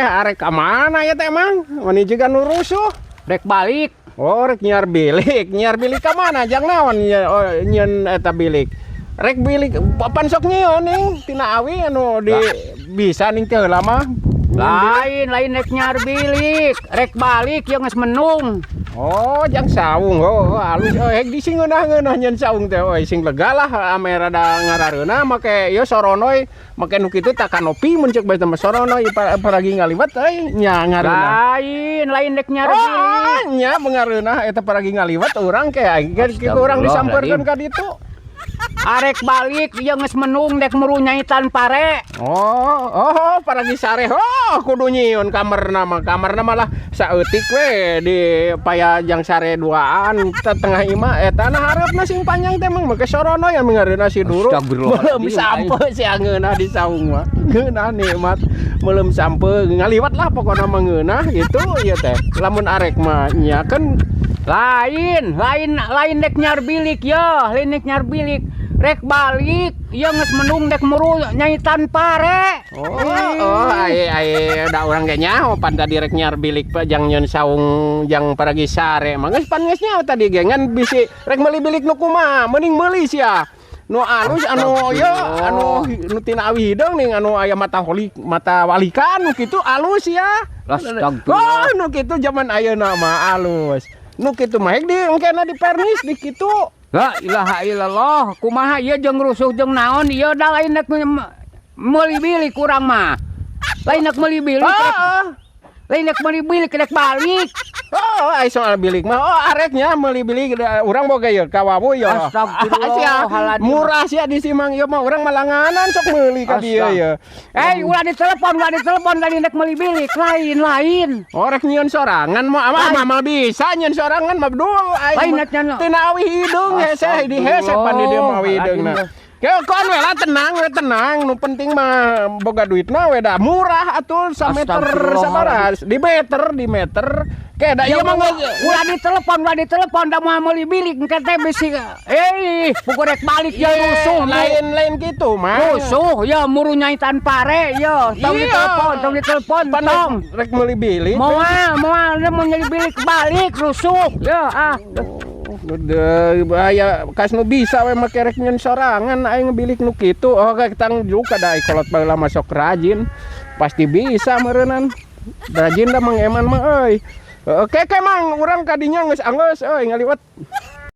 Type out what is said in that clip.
Arek ka mana ya teh, Mang? Mani juga nu rusuh. Rek balik. Oh, rek nyiar bilik. Nyiar bilik ka mana? Jang naon oh, nyieun eta bilik? Rek bilik papan sok nyieun ning tina awi anu di bisa ning teh heula mah. Lain, lain rek nyiar bilik, rek balik ya geus mendung. Oh, jang saung. Oh, alus. Oh, hek di sing ngeunah-ngeunah nyeun saung teh. Oh, sing lega lah ame rada ngarareunah make ieu soronoy, make nu kitu tak kanopi mun ceuk bae mah soronoy paragi ngaliwat euy nya ngareunah. Lain, lain rek nyiar bilik. Oh, nya mengareunah eta paragi ngaliwat urang ke aing ke urang disampeurkeun ka ditu. Arek balik ya geus mendung dek muru nyaitan pare. Oh, paragi sare. Oh, kudu nyieun kamarna mah. Kamarna malah saeutik we di paya jang sare duaan tengah imah eta na hareupna sing panjang teh mah make sorono yang mengareunah si duru. Astagfirullahaladzim. Meuleum sampe si angeunah di saung mah. Ngeunah nikmat. Meuleum sampe ngaliwat lah pokona mah ngeunah gitu ieu teh. Lamun arek mah nya kan. Lain, lain, lain dek nyiar bilik ya, lain dek nyiar bilik. Rek balik, ya geus mendung dek muru nyaitan pare. Oh, ai ai da urang ge nyaho pan tadi rek nyiar bilik pa jang nyeun saung jang paragi sare. Mah geus pan geus nyaho tadi ge ngan bisi rek meuli bilik nu kumaha, mending meuli sia. Nu alus anu ye anu nu tina awi hideung ning anu aya mata holi mata walikan nu kitu alus ya. Astagfirullah. Oh, nu kitu zaman ayeuna mah alus. Nu kitu mah di engkena di pernis di kitu. La ilaha illallah, kumaha ieu jeung rusuh jeung naon ieu da lain rek meuli bilik urang mah. Lain rek meuli bilik, lain rek meuli bilik rek balik. Oh, ai soal bilik mah. Oh, areknya meuli bilik urang boga ieu kawawu ya. Astagfirullahaladzim. Murah sia di Simang ieu mah urang malanganan sok meuli ka dieu ya. Eh, ulah ditelepon tadi rek meuli bilik, lain, lain. Oh, rek nyieun sorangan mah mah mah mah bisa nyieun sorangan mah dul aing. Lain mah. rek nyieun. Tina awi hideung hese di hese pan di dieu mah awi hideungna. Ke kon we lah tenang we tenang nu penting mah boga duitna we da murah atuh sameter Astagfirullahaladzim. sabaraha di meter ke da ieu mah Ulah ditelepon da moal meuli bilik engke teh bisi eh buku rek balik ya rusuh lain lain gitu mah. Rusuh ya muru nyaitan pare ya tong ditelepon tong ditelepon Pan tong rek meuli bilik. Moal moal dia mau nyari bilik balik rusuh ya ah. Udah bahaya kas nu bisa we make rek nyeun sorangan aing ngebilik nu kitu. Oh, tang juga da kolot baheula masuk rajin. Pasti bisa meureunnan. Rajin da Mang Eman mah euy. Oke, ke Mang, urang kadinya geus anggeus euy ngaliwat.